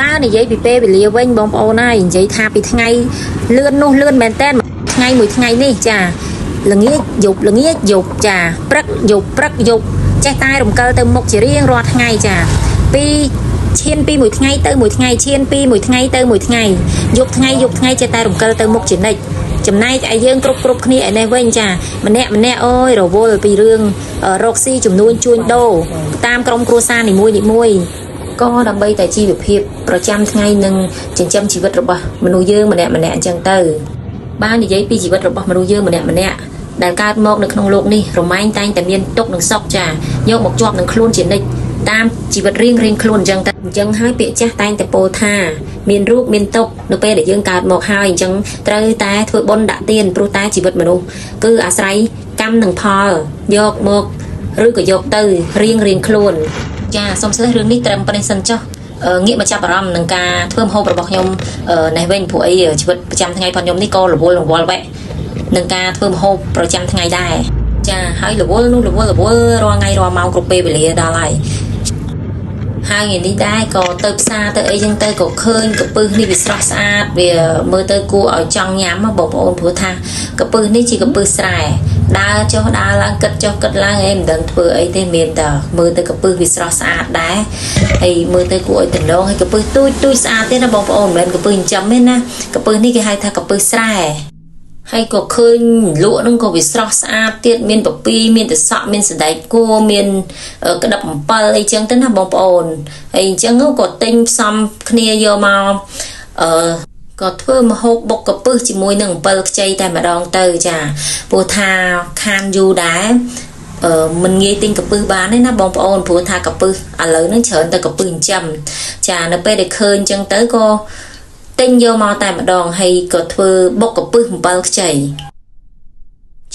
បើនិយាយពីពេលវេលាវិញបងប្អូនហើយនិយាយថាពីថ្ងៃលឿននោះលឿនមែនតើថ្ងៃមួយថ្ងៃនេះចាល្ងាចយប់ល្ងាចយប់ចាព្រឹកយប់ព្រឹកយប់ចេះតែរំកិលទៅមុខជារៀងរាល់ថ្ងៃចាពីឈានពីមួយថ្ងៃទៅមួយថ្ងៃឈានពីមួយថ្ងៃទៅមួយថ្ងៃយប់ថ្ងៃយប់ថ្ងៃចេះតែរំកិលទៅមុខជានិច្ចចំណែកឯយើងគ្រប់គ្រប់គ្នាឯនេះវិញចាម្នាក់ម្នាក់អូយរវល់ពីរឿងរកស៊ីចំនួនជួញដូរតាមក្រុមគ្រួសារនីមួយនីមួយ ក៏ដើម្បីតែជីវភាពប្រចាំថ្ងៃនិងចិញ្ចឹមជីវិតរបស់មនុស្សយើងម្នាក់ម្នាក់អញ្ចឹងទៅបាននិយាយពីជីវិតរបស់មនុស្សយើងម្នាក់ម្នាក់ដែលកើតមកនៅក្នុងលោកនេះរមែងតែងតែមានទុក្ខនិងសុខចាយកមកជាប់នឹងខ្លួនជានិច្ចតាមជីវិតរៀងរៀងខ្លួនអញ្ចឹងទៅអញ្ចឹងហើយពាក្យចាស់តែងតែពោលថាមានរូបមានទុក្ខនៅពេលដែលយើងកើតមកហើយអញ្ចឹងត្រូវតែធ្វើបុណ្យដាក់ទានព្រោះតែជីវិតមនុស្សគឺអាស្រ័យកម្មនិងផលយកមកឬក៏យកទៅរៀងរៀងខ្លួន ចាសូមស្លេះរឿងនេះត្រឹមប៉ុណ្្នេះសិនចុះងាកមកចាប់អារម្មណ៍នឹងការធ្វើម្ហូបរបស់ខ្ញុំនេះវិញព្រោះអីជីវិតប្រចាំថ្ងៃរបស់ខ្ញុំនេះក៏រវល់រវល់វែកនឹងការធ្វើម្ហូបប្រចាំថ្ងៃដែរចាហើយរវល់នោះរវល់រវល់រាល់ថ្ងៃរាល់ម៉ោងគ្រប់ពេលវេលាដល់ហើយហើយថ្ងៃនេះដែរក៏ទៅផ្សារទៅអីចឹងទៅក៏ឃើញកពឹសនេះវាស្រស់ស្អាតវាមើលទៅគួរឲ្យចង់ញ៉ាំហ៎បងប្អូនព្រោះថាកពឹសនេះជាកពឹសស្រែដើរចុះដើរឡើងគិតចុះគិតឡើងអីមិនដឹងធ្វើអីទេមានតែមើលទៅកពឹសវាស្រស់ស្អាតដែរហើយមើលទៅគួរឲ្យតំណងហើយកពឹសទូចទូចស្អាតទេណាបងប្អូនមិនមែនកពឹសចិញ្ចឹមទេណាកពឹសនេះគេហៅថាកពឹសស្រែហើយក៏ឃើញលក់ហ្នឹងក៏វាស្រស់ស្អាតទៀតមានពពីមានតសក់មានសណ្ដែកគួរមានក្តាប់អំពិលអីចឹងទៅណាបងប្អូនហើយអញ្ចឹងក៏ទិញផ្សំគ្នាយកមកអឺក៏ធ្វើម្ហូបបុកកពឹសជាមួយនឹងអំពិលខ្ចីតែម្ដងទៅចាព្រោះថាខានយូរដែរអឺមិនងាយទិញកពឹសបានទេណាបងប្អូនព្រោះថាកពឹសឥឡូវហ្នឹងច្រើនតែកពឹសចិញ្ចឹមចានៅពេលដែលឃើញអញ្ចឹងទៅក៏ទិញយកមកតែម្ដងហើយក៏ធ្វើបុកកពឹសអំពិលខ្ចី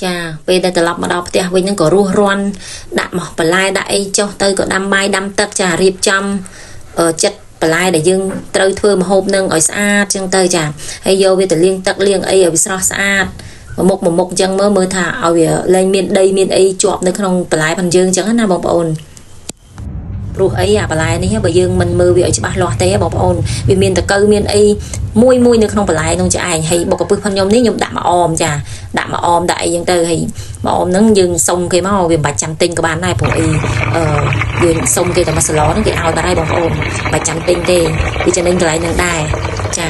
ចាពេលដែលត្រឡប់មកដល់ផ្ទះវិញហ្នឹងក៏រស់រាន់ដាក់មកបន្លែដាក់អីចុះទៅក៏ដាំបាយដាំទឹកចារៀបចំចិត្តបន្លែដែលយើងត្រូវធ្វើម្ហូបនឹងឲ្យស្អាតចឹងទៅចាហើយយកវាទៅលាងទឹកលាងអីឲ្យវាស្រស់ស្អាតមួយមុខមួយមុខចឹងមើលមើលថាឲ្យវាលែងមានដីមានអីជាប់នៅក្នុងបន្លែផងយើងចឹងណាបងប្អូនព្រោះអីអាបន្លែនេះបើយើងមិនមើលវាឲ្យច្បាស់លាស់ទេបងប្អូនវាមានតកៅមានអីមួយមួយនៅក្នុងបន្លែនោះចាឯងហើយបុកកពឹសផងខ្ញុំនេះខ្ញុំដាក់មកអមចាដាក់មកអមដាក់អីចឹងទៅហើយមកអមហ្នឹងយើងសុំគេមកវាមិនបាច់ចាំទិញក៏បានដែរព្រោះអីអឺយើងសុំគេតែមួយសឡហ្នឹងគេឲ្យបាត់ហើយបងប្អូនបាច់ចាំទិញទេវាចំណេញកន្លែងហ្នឹងដែរចា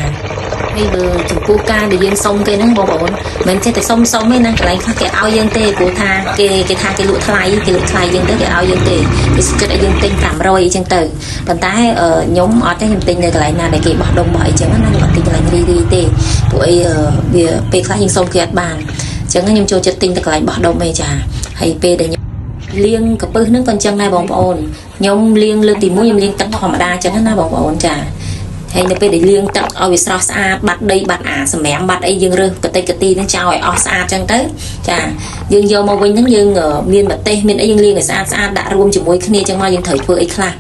ហើយបើចំពោះការដែលយើងសុំគេហ្នឹងបងប្អូនមិនចេះតែសុំសុំទេណាកន្លែងខ្លះគេឲ្យយើងទេព្រោះថាគេគេថាគេលក់ថ្លៃគេលក់ថ្លៃយើងទៅគេឲ្យយើងទេគេសុខចិត្តឲ្យយើងទិញ500អីចឹងទៅប៉ុន្តែខ្ញុំអត់ទេខ្ញុំទិញនៅកន្លែងណាដែលគេបោះដុំបោះអីចឹងណាខ្ញុំអត់ទិញកន្លែងរីរីទេព្រោះអីវាពេលខ្លះយើងសុំគេអត់បានអញ្ចឹងខ្ញុំចូលចិត្តទិញតែកន្លែងបោះដុំឯងចាហើយពេលដែលខ្ញុំលាងកពឹសហ្នឹងក៏អញ្ចឹងដែរបងប្អូនខ្ញុំលាងលើកទី1ខ្ញុំលាងទឹកធម្មតាអញ្ចឹងណាបងប្អូនចាហើយនៅពេលដែលលាងទឹកឲ្យវាស្រស់ស្អាតបាត់ដីបាត់អាសម្រាមបាត់អីយើងរើសកតិចកទីហ្នឹងចោលឲ្យអស់ស្អាតអញ្ចឹងទៅចាយើងយកមកវិញហ្នឹងយើងមានម្ទេសមានអីយើងលាងឲ្យស្អាតស្អាតដាក់រួមជាមួយគ្នាអញ្ចឹងមកយើងត្រូវធ្វើអីខ្លះ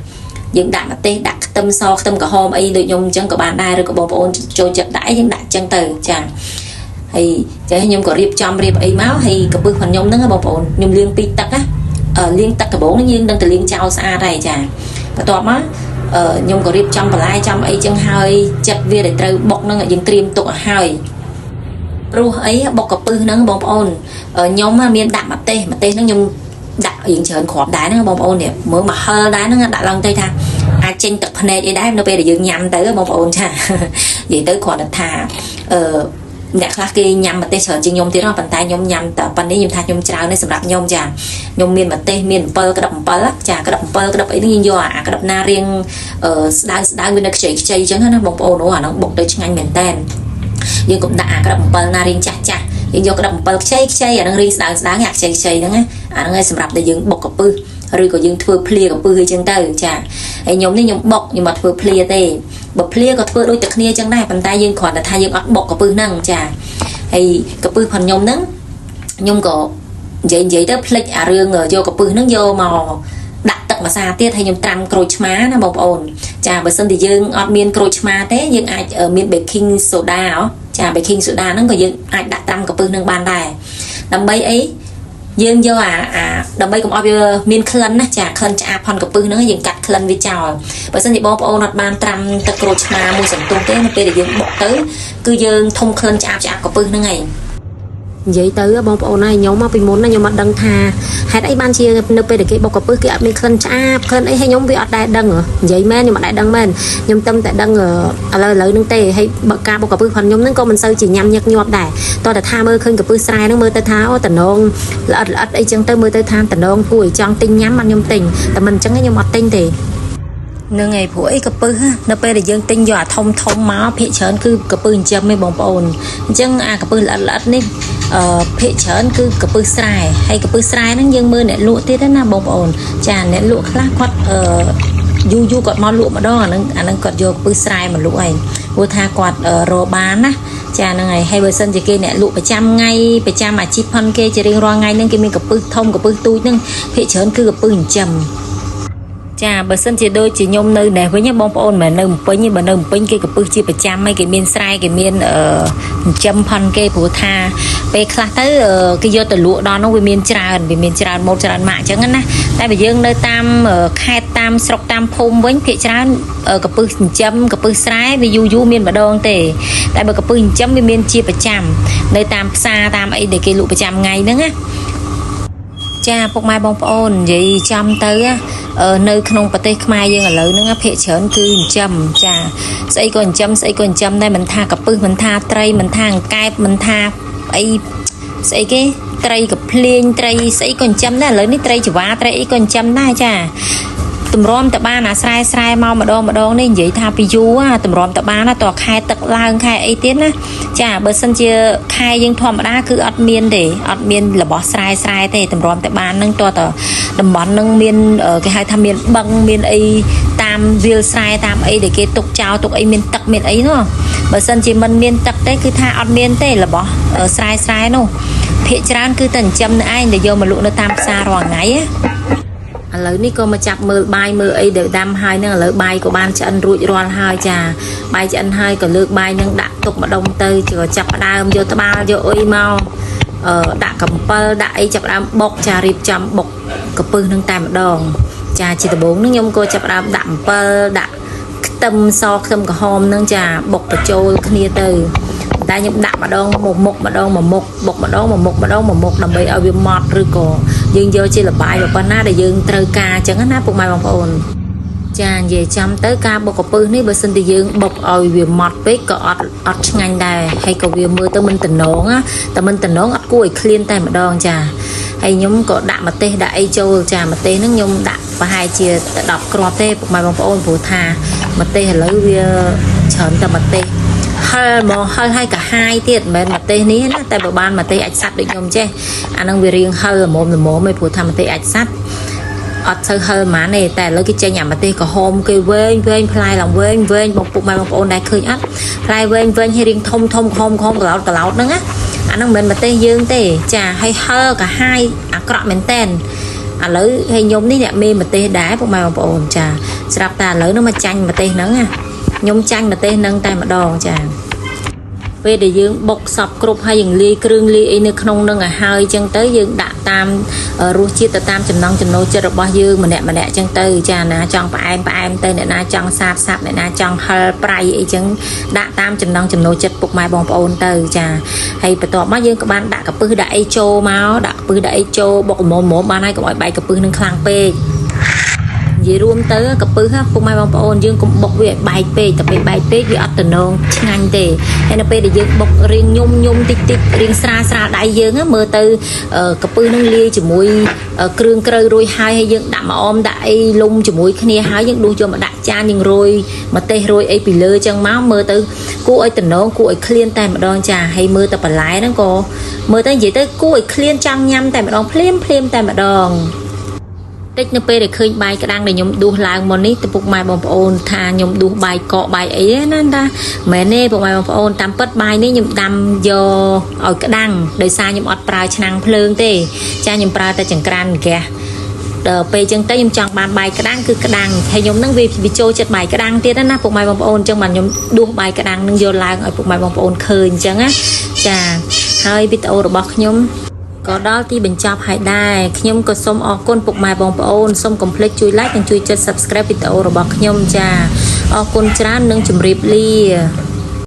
យើងដាក់ម្ទេសដាក់ខ្ទឹមសខ្ទឹមក្រហមអីដូចខ្ញុំអញ្ចឹងក៏បានដែរឬក៏បងប្អូនចូលចិត្តដាក់អីយើងដាក់អញ្ចឹងទៅចាហើយចាខ្ញុំក៏រៀបចំរៀបអីមកហើយកពឹសផងខ្ញុំហ្នឹងបងប្អូនខ្ញុំលាងពីរទឹកណាលាងទឹកដំបូងយើងនឹងទៅលាងចោលស្អាតហើយចាបន្ទាប់មកខ្ញុំក៏រៀបចំបន្លែចំអីចឹងហើយចិត្តវាដែលត្រូវបុកហ្នឹងយើងត្រៀមទុកឲ្យហើយព្រោះអីបុកកពឹសហ្នឹងបងប្អូនខ្ញុំមានដាក់ម្ទេសម្ទេសហ្នឹងខ្ញុំដាក់រៀងច្រើនគ្រាប់ដែរហ្នឹងបងប្អូននេះមើលមកហិលដែរហ្នឹងដាក់ឡើងទៅថាអាចចេញទឹកភ្នែកអីដែរនៅពេលដែលយើងញ៉ាំទៅបងប្អូនចានិយាយទៅគ្រាន់តែថាអឺអ្នកខ្លះគេញ៉ាំម្ទេសច្រើនជាងខ្ញុំទៀតប៉ុន្តែខ្ញុំញ៉ាំតែប៉ុណ្នេះខ្ញុំថាខ្ញុំច្រើនទេសម្រាប់ខ្ញុំចាខ្ញុំមានម្ទេសមាន7ក្តាប់7ចាក្តាប់7ក្តាប់អីនេះយើងយកអាក្តាប់ណារៀងស្ដៅស្ដៅវានៅខ្ចីខ្ចីអញ្ចឹងណាបងប្អូនអូអាហ្នឹងបុកទៅឆ្ងាញ់មែនតើយើងកុំដាក់អាក្តាប់7ណារៀងចាស់ចាស់យើងយកក្តាប់7ខ្ចីខ្ចីអាហ្នឹងរៀងស្ដៅស្ដៅអាខ្ចីខ្ចីហ្នឹងណាអាហ្នឹងឯងសម្រាប់តែយើងបុកកពឹសឬក៏យើងធ្វើភ្លាកពឹសអីចឹងទៅចាហើយខ្ញុំនេះខ្ញុំបុកខ្ញុំអត់ធ្វើភ្លាទេបើភ្លាក៏ធ្វើដូចតែគ្នាចឹងដែរប៉ុន្តែយើងគ្រាន់តែថាយើងអត់បុកកពឹសហ្នឹងចាហើយកពឹសផងខ្ញុំហ្នឹងខ្ញុំក៏និយាយនិយាយទៅភ្លេចអារឿងយកកពឹសហ្នឹងយកមកដាក់ទឹកម្សាទៀតហើយខ្ញុំត្រាំក្រូចឆ្មាណាបងប្អូនចាបើសិនជាយើងអត់មានក្រូចឆ្មាទេយើងអាចមាន baking soda ចា baking soda ហ្នឹងក៏យើងអាចដាក់ត្រាំកពឹសហ្នឹងបានដែរដើម្បីអី យើងយកអាអាដើម្បីកុំឲ្យវាមានក្លិនណាចាក្លិនឆ្អាបផនកពឹសហ្នឹងយើងកាត់ក្លិនវាចោលបើសិនជាបងប្អូនអត់បានត្រាំទឹកក្រូចឆ្មាមួយសន្ទុះទេនៅពេលដែលយើងបុកទៅគឺយើងធំក្លិនឆ្អាបឆ្អាបកពឹសហ្នឹងឯងនិយាយទៅបងប្អូនហើយខ្ញុំមកពីមុនណាខ្ញុំអត់ដឹងថាហេតុអីបានជានៅពេលដែលគេបុកកពឹសគេអត់មានក្លិនឆ្អាបក្លិនអីហើយខ្ញុំវាអត់ដែលដឹងនិយាយមែនខ្ញុំអត់ដែលដឹងមែនខ្ញុំតែតែដឹងឥឡូវឥឡូវហ្នឹងទេហើយបើការបុកកពឹសផងខ្ញុំហ្នឹងក៏មិនសូវជាញ៉ាំញឹកញាប់ដែរតោះតែថាមើលឃើញកពឹសស្រែហ្នឹងមើលទៅថាអូតំណងល្អិតល្អិតអីចឹងទៅមើលទៅថាតំណងគួរឲ្យចង់ទិញញ៉ាំបានខ្ញុំទិញតែមិនអញ្ចឹងខ្ញុំអត់ទិញទេ នឹងឯងព្រោះអីកពឹសនៅពេលដែលយើងទិញយកអាធំធំមកភាគច្រើនគឺកពឹសចិញ្ចឹមឯងបងប្អូនអញ្ចឹងអាកពឹសល្អិតល្អិតនេះអឺភាគច្រើនគឺកពឹសស្រែហើយកពឹសស្រែហ្នឹងយើងមើលអ្នកលក់ទៀតណាបងប្អូនចាអ្នកលក់ខ្លះគាត់អឺយូរយូរគាត់មកលក់ម្ដងអាហ្នឹងអាហ្នឹងគាត់យកកពឹសស្រែមកលក់ឯងព្រោះថាគាត់រកបានណាចាហ្នឹងហើយហើយបើសិនជាគេអ្នកលក់ប្រចាំថ្ងៃប្រចាំអាជីពផនគេជារៀងរាល់ថ្ងៃហ្នឹងគេមានកពឹសធំកពឹសទូចហ្នឹងភាគច្រើនគឺកពឹសចិញ្ចឹម ចាបើសិនជាដូចជាខ្ញុំនៅនេះវិញបងប្អូនមិនមែននៅភ្នំពេញទេបើនៅភ្នំពេញគេកពឹសជាប្រចាំហើយគេមានស្រែគេមានអឺចិញ្ចឹមផនគេព្រោះថាពេលខ្លះទៅគេយកទៅលក់ដល់នោះវាមានច្រើនវាមានច្រើនម៉ូតច្រើនម៉ាកអញ្ចឹងណាតែបើយើងនៅតាមខេត្តតាមស្រុកតាមភូមិវិញភាគច្រើនកពឹសចិញ្ចឹមកពឹសស្រែវាយូរយូរមានម្ដងទេតែបើកពឹសចិញ្ចឹមវាមានជាប្រចាំនៅតាមផ្សារតាមអីដែលគេលក់ប្រចាំថ្ងៃហ្នឹងណា ចាពុកម៉ែបងប្អូននិយាយចំទៅនៅក្នុងប្រទេសខ្មែរយើងឥឡូវហ្នឹងភាគច្រើនគឺចិញ្ចឹមចាស្អីក៏ចិញ្ចឹមស្អីក៏ចិញ្ចឹមដែរមិនថាកពឹសមិនថាត្រីមិនថាអង្កែបមិនថាអីស្អីគេត្រីកភ្លាញត្រីស្អីក៏ចិញ្ចឹមដែរឥឡូវនេះត្រីចវាត្រីអីក៏ចិញ្ចឹមដែរចាតម្រាំតបានអាស្រែស្រែមកម្ដងម្ដងនេះនិយាយថាពីយូរតម្រាំតបានណាតខែទឹកឡើងខែអីទៀតណាចាបើសិនជាខែយើងធម្មតាគឺអត់មានទេអត់មានរបស់ស្រែស្រែទេតម្រាំតបាននឹងតតតំបន់នឹងមានគេហៅថាមានបឹងមានអីតាមវាលស្រែតាមអីដែលគេទុកចោលទុកអីមានទឹកមានអីនោះបើសិនជាមិនមានទឹកទេគឺថាអត់មានទេរបស់ស្រែស្រែនោះភាគច្រើនគឺតែចិញ្ចឹមនៅឯងដែលយកមកលក់នៅតាមផ្សាររាល់ថ្ងៃណា ឥឡូវនេះក៏មកចាប់មើលបាយមើលអីដែលដាំហើយហ្នឹងឥឡូវបាយក៏បានឆ្អិនរួចរាល់ហើយចាបាយឆ្អិនហើយក៏លើកបាយហ្នឹងដាក់ទុកម្ដុំទៅក៏ចាប់ផ្ដើមយកត្បាល់យកអុយមកអឺដាក់កំពិលដាក់អីចាប់ផ្ដើមបុកចារៀបចំបុកកពឹសហ្នឹងតែម្ដងចាជាដំបូងហ្នឹងខ្ញុំក៏ចាប់ផ្ដើមដាក់អំពិលដាក់ខ្ទឹមសខ្ទឹមក្រហមហ្នឹងចាបុកបញ្ចូលគ្នាទៅតែខ្ញុំដាក់ម្ដងមួយមុខម្ដងមួយមុខបុកម្ដងមួយមុខម្ដងមួយមុខដើម្បីឲ្យវាម៉ត់ឬក៏យើងយកជាលបាយប៉ុណ្ណាដែលយើងត្រូវការអញ្ចឹងណាពុកម៉ែបងប្អូនចានិយាយចាំទៅការបុកកពឹសនេះបើសិនជាយើងបុកឲ្យវាម៉ត់ពេកក៏អត់អត់ឆ្ងាញ់ដែរហើយក៏វាមើលទៅមិនតំណងណាតែមិនតំណងអត់គួរឲ្យឃ្លានតែម្ដងចាហើយខ្ញុំក៏ដាក់ម្ទេសដាក់អីចូលចាម្ទេសហ្នឹងខ្ញុំដាក់ប្រហែលជា10គ្រាប់ទេពុកម៉ែបងប្អូនព្រោះថាម្ទេសឥឡូវវាច្រើនតែម្ទេសហិលហ្មងហិលហើយកាហាយទៀតមិនមែនម្ទេសនេះណាតែបើបានម្ទេសអាចសัตว์ដូចខ្ញុំចេះអាហ្នឹងវារៀងហិលល្មមល្មមឯងព្រោះថាម្ទេសអាចសัตว์អត់សូវហិលហ្មងទេតែឥឡូវគេចេញអាម្ទេសក្រហមគេវែងវែងផ្លែឡើងវែងវែងបងពុកម៉ែបងប្អូនដែរឃើញអត់ផ្លែវែងវែងហើយរៀងធំធំក្រហមក្រហមកឡោតកឡោតហ្នឹងណាអាហ្នឹងមិនមែនម្ទេសយើងទេចាហើយហិលកាហាយអាក្រក់មែនតែនឥឡូវហើយខ្ញុំនេះអ្នកមេម្ទេសដែរពុកម៉ែបងប្អូនចាស្រាប់តែឥឡូវហ្នឹងមកចាញ់ម្ទេសហ្នឹងណាខ្ញុំចាញ់ម្ទេសហ្នឹងតែម្ដងចាពេលដែលយើងបុកសពគ្រប់ហើយយើងលាយគ្រឿងលាយអីនៅក្នុងនឹងឲ្យហើយចឹងទៅយើងដាក់តាមរសជាតិទៅតាមចំណង់ចំណូលចិត្តរបស់យើងម្នាក់ម្នាក់ចឹងទៅចាណាចង់ផ្អែមផ្អែមទៅអ្នកណាចង់សាបសាបអ្នកណាចង់ហឹរប្រៃអីចឹងដាក់តាមចំណង់ចំណូលចិត្តពុកម៉ែបងប្អូនទៅចាហើយបន្ទាប់មកយើងក៏បានដាក់កពឹសដាក់អីចូលមកដាក់កពឹសដាក់អីចូលបុកល្មមៗបានហើយកុំឲ្យបែកកពឹសនឹងខ្លាំងពេកនិយាយរួមទៅកពឹសពុកម៉ែបងប្អូនយើងកុំបុកវាឲ្យបែកពេកតែពេលបែកពេកវាអត់តំណងឆ្ងាញ់ទេហើយនៅពេលដែលយើងបុករៀងញុំញុំតិចតិចរៀងស្រាលស្រាលដៃយើងមើលទៅកពឹសនឹងលាយជាមួយគ្រឿងក្រៅរួយហើយហើយយើងដាក់ម្អមដាក់អីលុំជាមួយគ្នាហើយយើងដួសយកមកដាក់ចានយើងរោយម្ទេសរោយអីពីលើចឹងមកមើលទៅគួរឲ្យតំណងគួរឲ្យឃ្លានតែម្ដងចាហើយមើលទៅបន្លែហ្នឹងក៏មើលទៅនិយាយទៅគួរឲ្យឃ្លានចង់ញ៉ាំតែម្ដងភ្លាមភ្លាមតែម្ដងតិចនៅពេលដែលឃើញបាយក្តាំងដែលខ្ញុំដួសឡើងមកនេះទៅពុកម៉ែបងប្អូនថាខ្ញុំដួសបាយកកបាយអីណាតាមែនទេពុកម៉ែបងប្អូនតាមពិតបាយនេះខ្ញុំដាំយកឲ្យក្តាំងដោយសារខ្ញុំអត់ប្រើឆ្នាំងភ្លើងទេចាខ្ញុំប្រើតែចង្ក្រានហ្គាសដល់ពេលចឹងទៅខ្ញុំចង់បានបាយក្តាំងគឺក្តាំងហើយខ្ញុំនឹងវាចូលចិត្តបាយក្តាំងទៀតណាពុកម៉ែបងប្អូនចឹងបានខ្ញុំដួសបាយក្តាំងនឹងយកឡើងឲ្យពុកម៉ែបងប្អូនឃើញចឹងណាចាហើយវីដេអូរបស់ខ្ញុំ ក៏ដល់ទីបញ្ចប់ហើយដែរខ្ញុំក៏សូមអរគុណពុកម៉ែបងប្អូនសូមកុំភ្លេចជួយ like និងជួយចុច Subscribe វីដេអូរបស់ខ្ញុំចាអរគុណច្រើននិងជម្រាបលា។